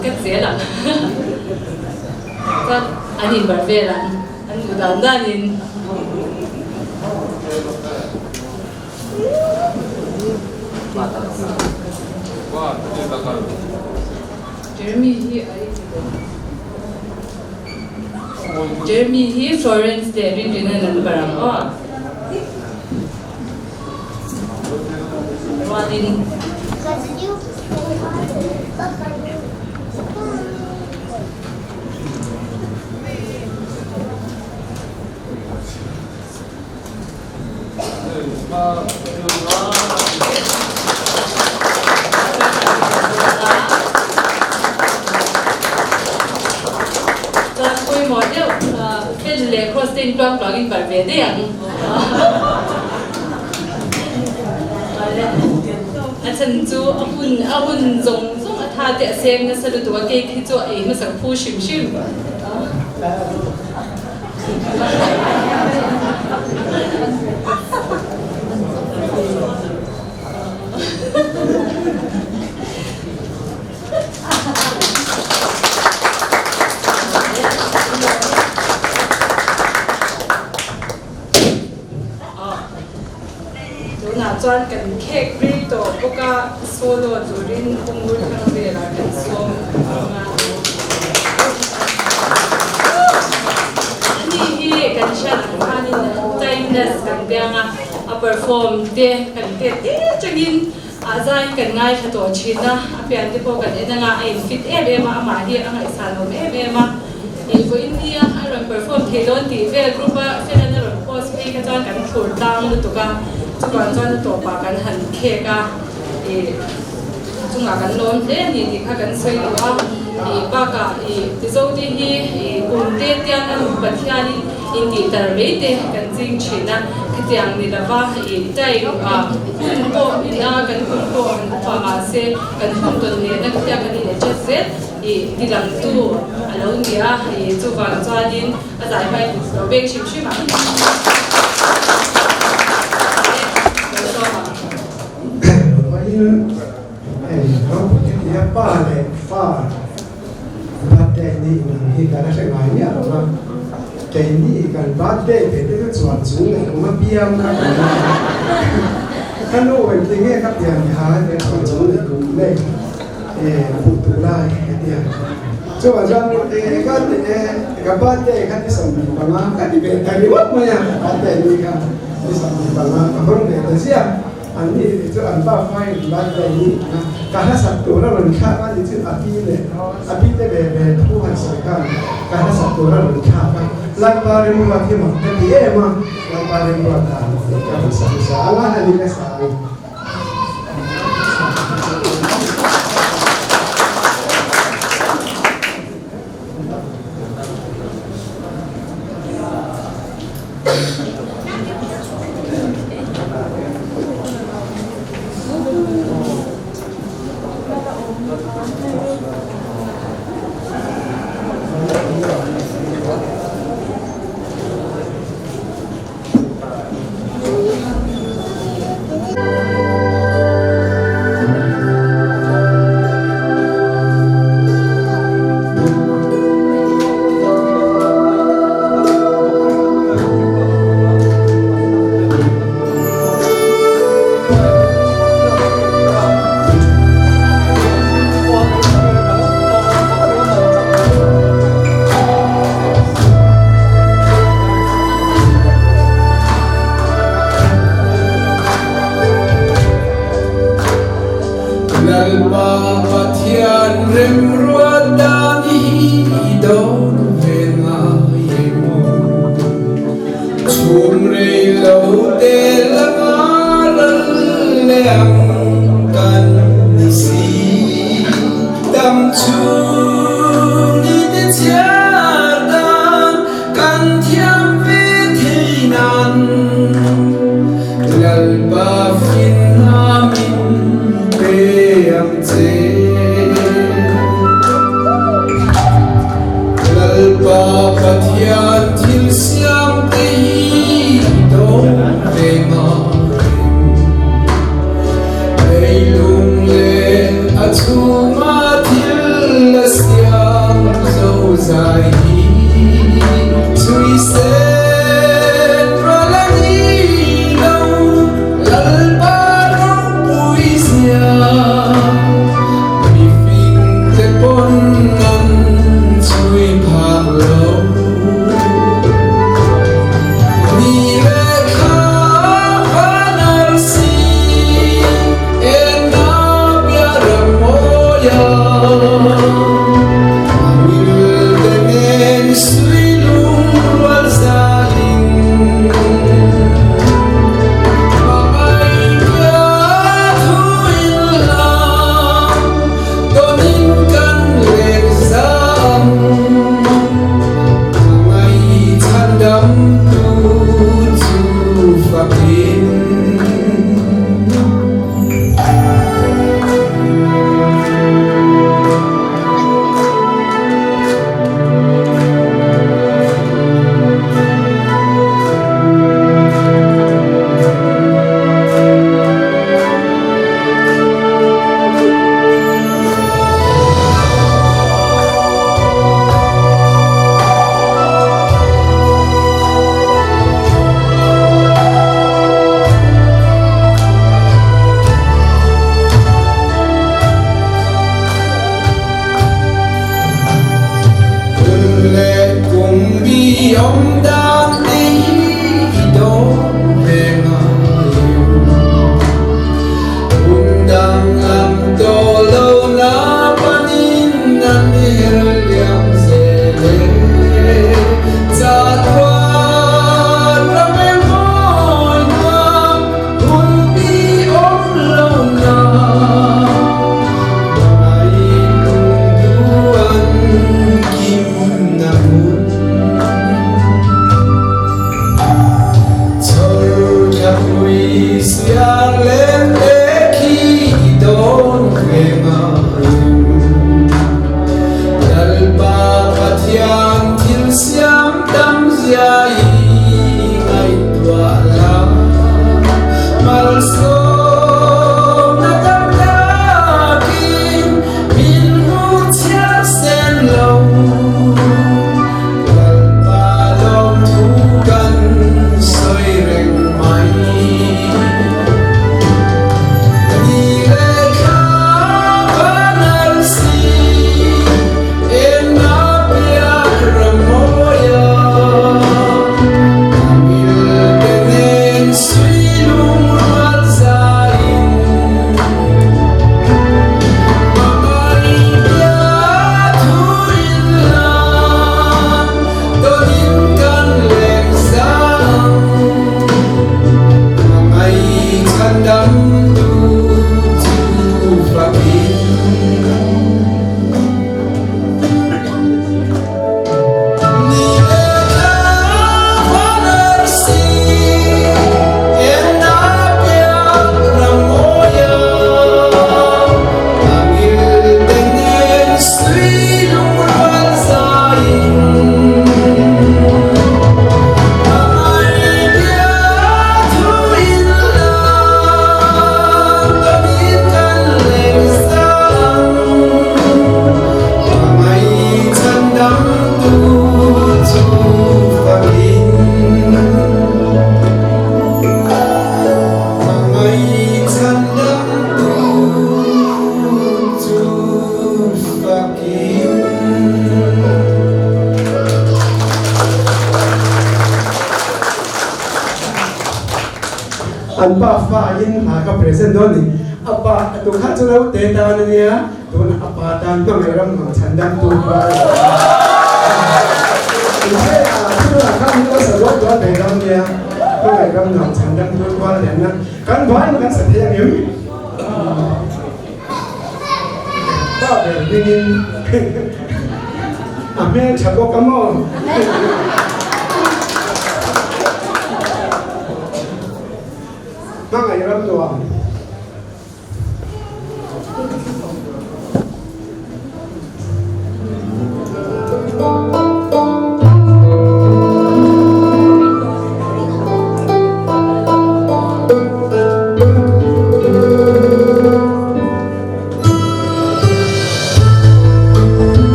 Ka zel ang. Chuan an inbar vel ang. An duh dan danin. Jeremy hi a Jeremy hi Florence leh Rinrina'n an bar ang aw. Rualin. Chuan pawimawh deuh Pen leh Cross te hian tluang tluangin barh ve daih ang. A chhan chu a hun a hun zawng zawng a tha te a seng nasa lutuk a, cake hi chu a ei hmasak phu hrim hrim. Tunah chuan kan khek rei tawh bawk a, solo turin Pungmur thang velah kan sawm ang a. Ani hi kan hriat ang khanin timeless kan piang a, a perform te kan pek te atangin A zaiin kan ngaithla tawh thin a, a pian te pawh kan en anga a in fit em em a, amah hi a ngaihsan awm em em a. Ih vawiin nia a rawn perform thei dawn tih vel group a Felan a rawn post phei kha chuan kan thlur tlang lutuk a, chuvang chuan a tawpah kan han khek a, ih chungah kan lawm hle a ni tih kha kan sawi duh a. Ih bakah ih Tizo te hi ih kum te tiang a Pathianin intih tar mai te kan ching thin a, khatiang ni lova ih time ah hun pawh ina kan hun pawh han upa mahse kan hun tawn nena khitia kan in adjust zel ih ti langtu a lo ni a, ih chuvang chuanin a zai hmai lo beng hrim hrim ang. Hei pa leh fa Birthday ni inang hi kan a hre ngai miah lo va, keini kan birthday ve te chu chuan chung leh kum a piang kha kan la a, ka nu in tinge ka pian ni ha tia chuan chung leh kum nei fuh duh lai ka ti a, chuvang chuan ka ka birthday kha ni 25 ka ti ve ta ringawt mai a, birthday ni kha ni 25 ka hawng ve ta ziah. An ni tih chu an pa fai in birthday ni a ka hlasak tur a rawn thlak a ni chu a pi leh a pi te ve ve thu han sawi khan ka hlasak tur a rawn thlak a Lalpa remruat hi mak ka ti em a Lalpa remruat dan tih ka rawn sa hmasa ang a ani ka sa ang. Lalpa Pathian remruat dan hi i dawn ve ngai em? Chhum rei lo te langa ral leh ang kan ni si. Dam chhung ni te chhiar dan kan thiam ve thei nan. Lalpa finna min pe ang che. Lalpa Pathian thil siam te hi do. An pa fa in hla ka present dawn ni. A pa tu kha chu naute tan a nia, tunah a pa tan hmangaih ram hmang chhan dam tu pa a ni. Intheiah thilrah kha min lo sa dual dual ve dawn nia, hmangaih ram nuam chhan dam tu tual lenna kan vaiin kan sa thei ang em? Pa ber hmingin a hmel tha bawk a maw? Hmangaih ram nuam.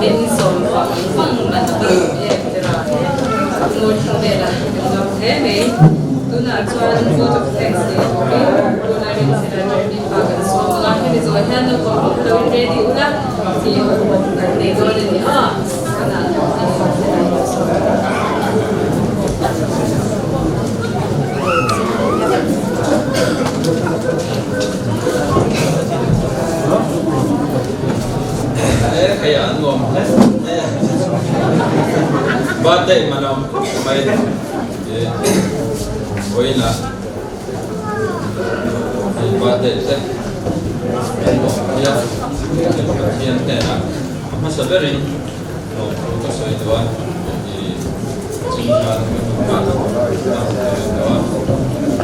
in sawm vang vang man a va awm em tira he ngur thing velah kan lawm hle mai. Tunah chuan vote of thanks leh turin tuna rinchhela Jeremy pa kan sawm ang a, hemi zawh hian naupang ho kha lo in ready ula tih awm kan nei dawn a ni a, tunah rinchhela hi ka sawm ang. Hei a nuam hle mai a, birthday man a awm khawp mai. Vawiinah hei birthday te kan lawm phei a, Pathian hnenah a hmasa berin lawmthu ka sawi duh a, chin khan ka hnu khan a sawi tawh a,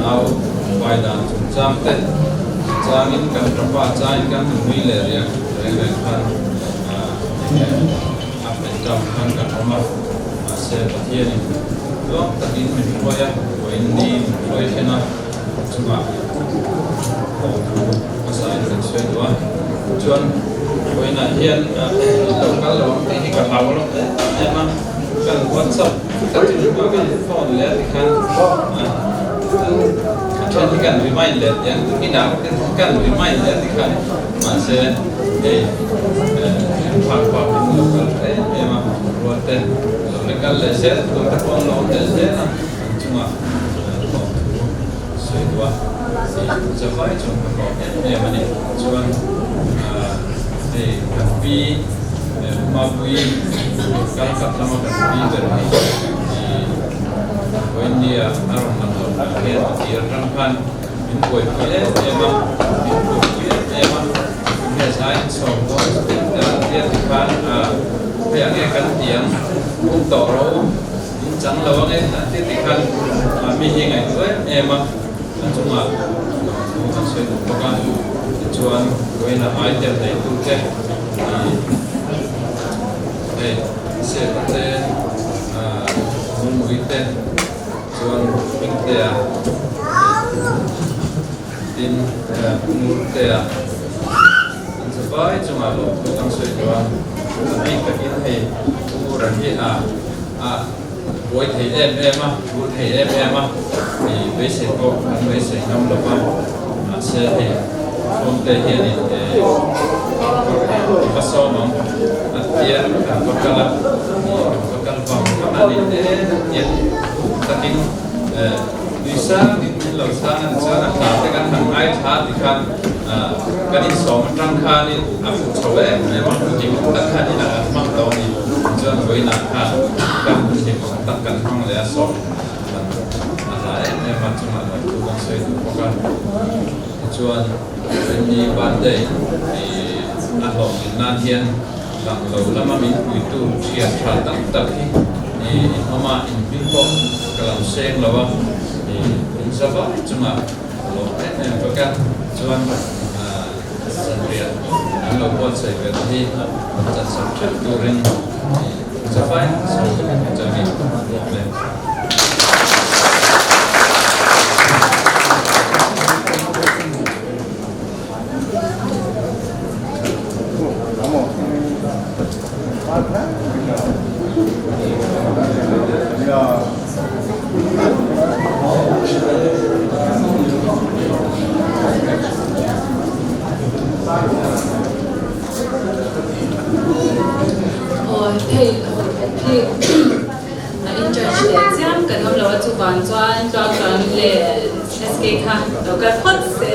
nau pai dan chungchang te changin kan tapa changin kan han nui leh riak reng reng khan a hmet ṭam khan kan awm a, mahse Pathianin tluang takin min hruai a, vawiin ni min hruai thlen a, chungah lawmthu hmasain kan sawi duh a, chuan vawiinah hian in lo kal lo ang tih hi ka hlau lo em em a, kan WhatsApp ka chung a kan phone leh tikhan a then hi kan remind leh tih ang inah kan remind leh tikhan mahse hei phak phak in lo kal em em a ruat te lo la kal leh zel tur te pawh an lo awm leh zel a an chungah thawnthu sawi duh a tih zavai chuan ka hlawm em em a ni chuan hei kan pi Mapui kal khat lama kan pi ber hi Vawiinnia a rawn lang loh vang hian a tir atang khan min buaipui em em a, min buaipui em em a, he zaiin sawm dawn chu tia ti khan hei ang nge kan ti ang, um tawh rawh u, in chang lo ang e an ti ti khan mi hi ngaihtuah em em a, a chungah lawmthu kan sawi duh bawk a, tichuan vawiinah item neitute hei Sepa te, Mumui te chuan Hmingtea tin Ngurtea an zavai chungah lawmthu kan sawi tawh a, a bik takin hei Ngura hi a a buai thei em em a, bur thei em em a, hei beisei pawh kan beisei ngam lo va, mahse hei Thawmte hianin i va sawm ang a tia kan va kal a, kan va kal vang vang a ni te tia takin tui sangin min lo chhang a ni chuan a hla te kan han ngaithla ti khan kan insawm atang khanin a fuh chho em em a, hlim tak khan inah kan hmang tawh a ni chuan vawiinah khan kan hlim ang tak kan hmang leh a sawm a hla em em a chungah lawmthu kan sawi duh bawk a. Tichuan, Wendy birthday i a hlawhtlin nan hian lang lo lama min puitu thian tha tak tak hi i inawm a, in hming pawh ka lo seng lo a, i in za vai chungah ka lawm em em vek a. Chuan zanriah an lo buatsaih ve te hi chan sak theuh turin i za vai sawi ka ni lawm e. Aw hei khi A in charge leh chiam kan awm lo a chuvang chuan Tluangtluang leh SK kha lo kal phawt se.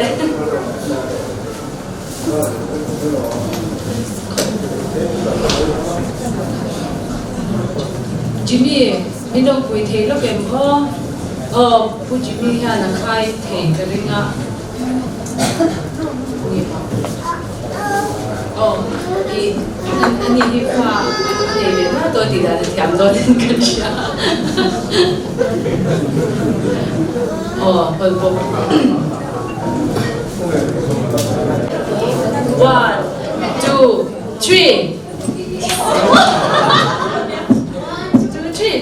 Jimmy min lo pui thei lawk em aw? Aw Pu Jimmy hian a khai thei ka ring a. Aw i ani hi fa a nei ve hma tawh tih dan a thiam dawn in ka hria. Aw hawl bawk. One, two, three. Two, three.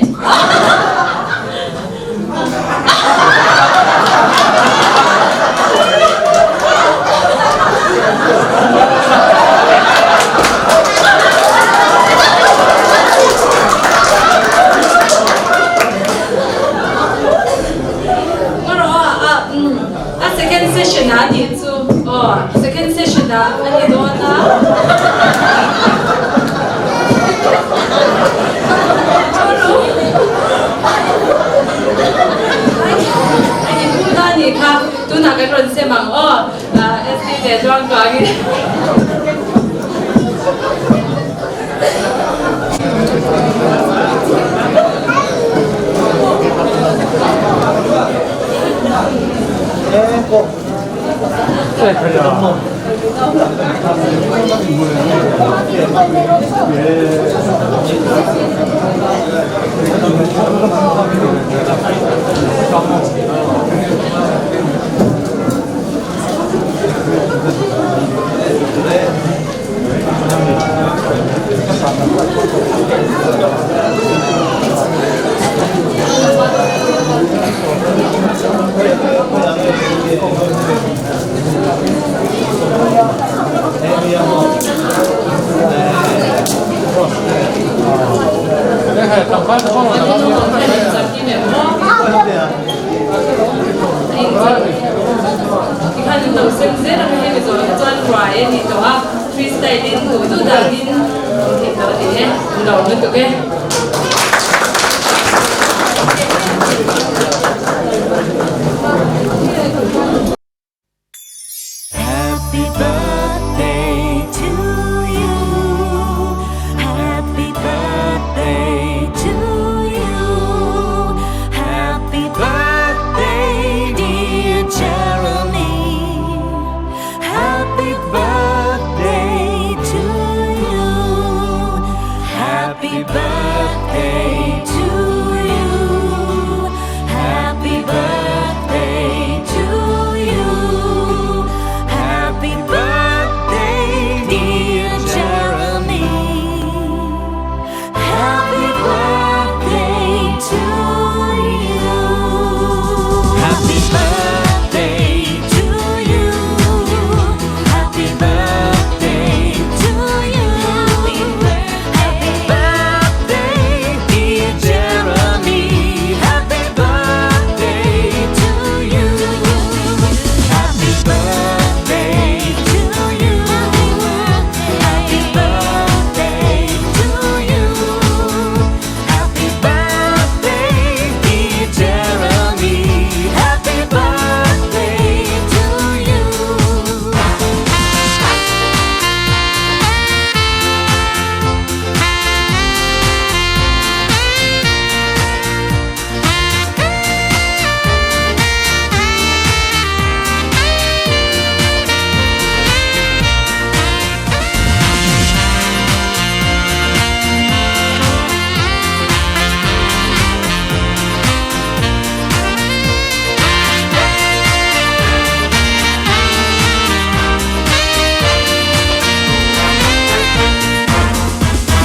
kan rawn sem ang aw. ST leh Tluangtluangin. Happy birthday to you. Happy birthday to you. Happy birthday, dear Jeremy. Happy birthday to you. Happy birthday to you. Happy birthday to you. Happy birthday, dear Jeremy. Happy birthday to you. Happy birthday to you. Happy birthday to you. Happy birthday, dear Jeremy. Happy birthday to you. Happy birthday to you. Happy birthday to you. Happy birthday, dear Jeremy. Happy birthday to you.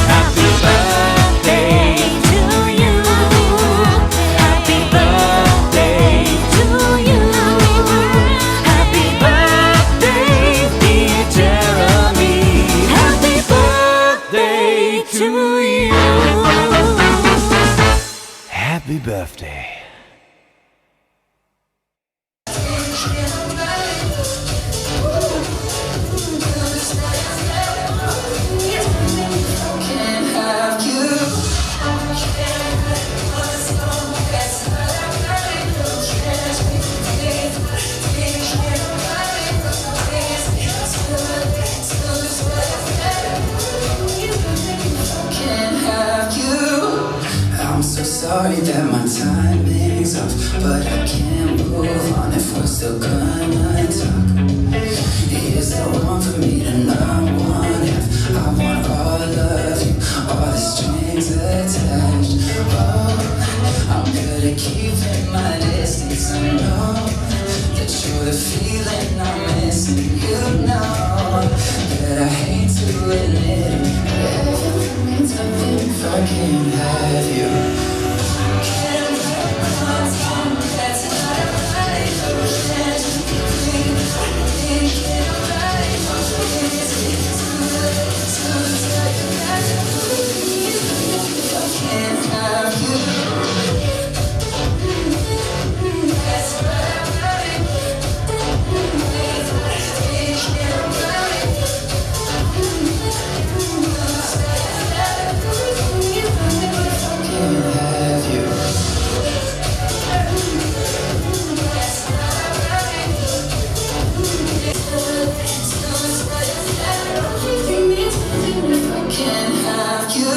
Happy birthday to you. Happy birthday to you. Happy birthday, dear Jeremy. Happy birthday to you. Happy birthday. Can't have you. Can't have you. I'm so sorry that my timing's off, but I can't move on if we're still gonna talk. It's the one for me to not want half. I want all of you, all the strings attached. Oh, I'm good at keeping my distance. I know that you're the feeling I'm missing. You know that I hate to admit it, but everything means nothing if I can't have you. Can't let my tongue, that's not right. Can't you thinking about it? Is it too late to tell you that I can't have you? That's right. Thinking about it. Can't Can't have you.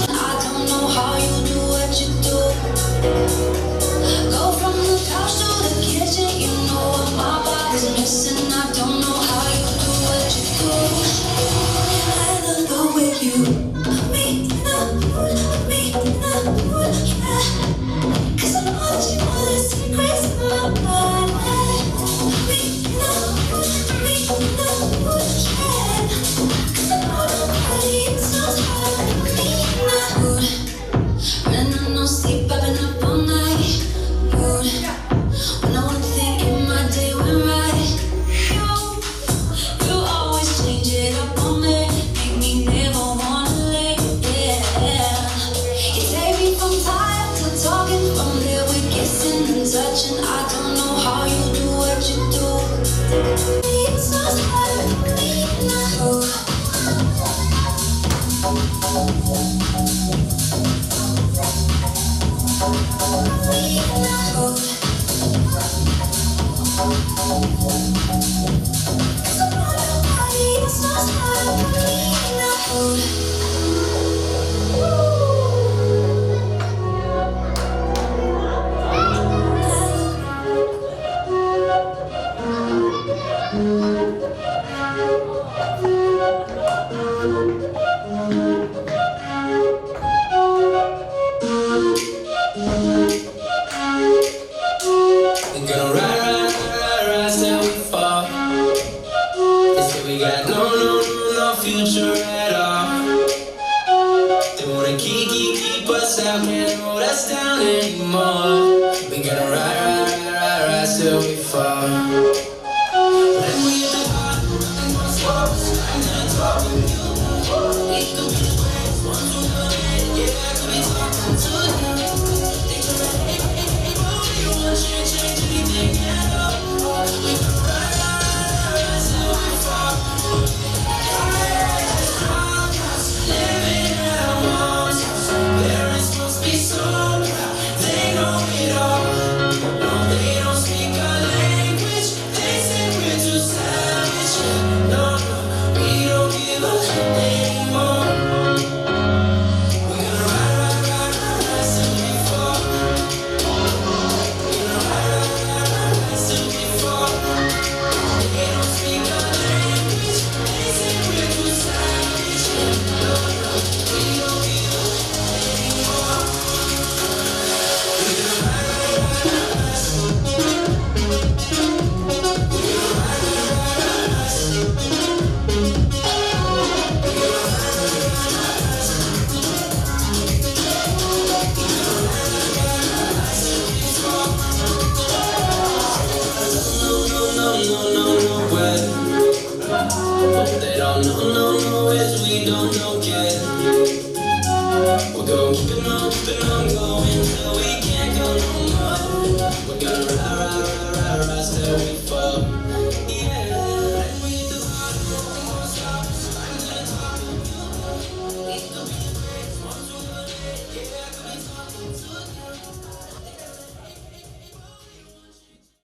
I don't know how you do what you do. Go from the couch to the kitchen, you know what my body's missing. I don't know how you do what you do. I love the way you put me in the mood, put me in the mood, yeah. 'Cause I know that you know the secrets of my body. Put me in the mood, put me in the mood, yeah. 'Cause I know nobody else knows how to put me in the mood. When I'm no sleep, I've been up all night. Mood. When I one thing in my day went right. You always change it up on me, make me never wanna lay down. You take me from tired to talking, from there we're kissing and touching. I don't know how you do what you do. It's so hard to be now. We're gonna ride, ride, ride, ride till we fall. They say we got no, no, no, no future at all. They wanna keep, keep, keep us out, can't hold us down anymore. We gonna ride, ride, ride, ride till we fall. When we hit the top, nothing gonna stop us. I'm gonna talk with you. We could be the greatest ones who never made it. Yeah, I could be talking to you. They try to hate, hate, hate, but we won't change, change anything at all. We gonna ride, ride, ride, ride till we fall. Living at our mom's house. Parents must be so proud. They know it all. No, they don't speak our language. They say we're too savage. No, no, we don't give up anymore. We're gonna ride, ride, ride, ride, ride till we fall. We're gonna ride, ride, ride, ride, ride till we fall. They don't speak our language. They say we're too savage. No, no, we don't give up anymore. We're gonna ride, ride, ride, ride, ride. We're gonna ride, ride, ride, ride, ride. No, no, no, no, no, no way. What they don't know, no, no, is we don't know yet. We're gonna keep it on, keep it on going till we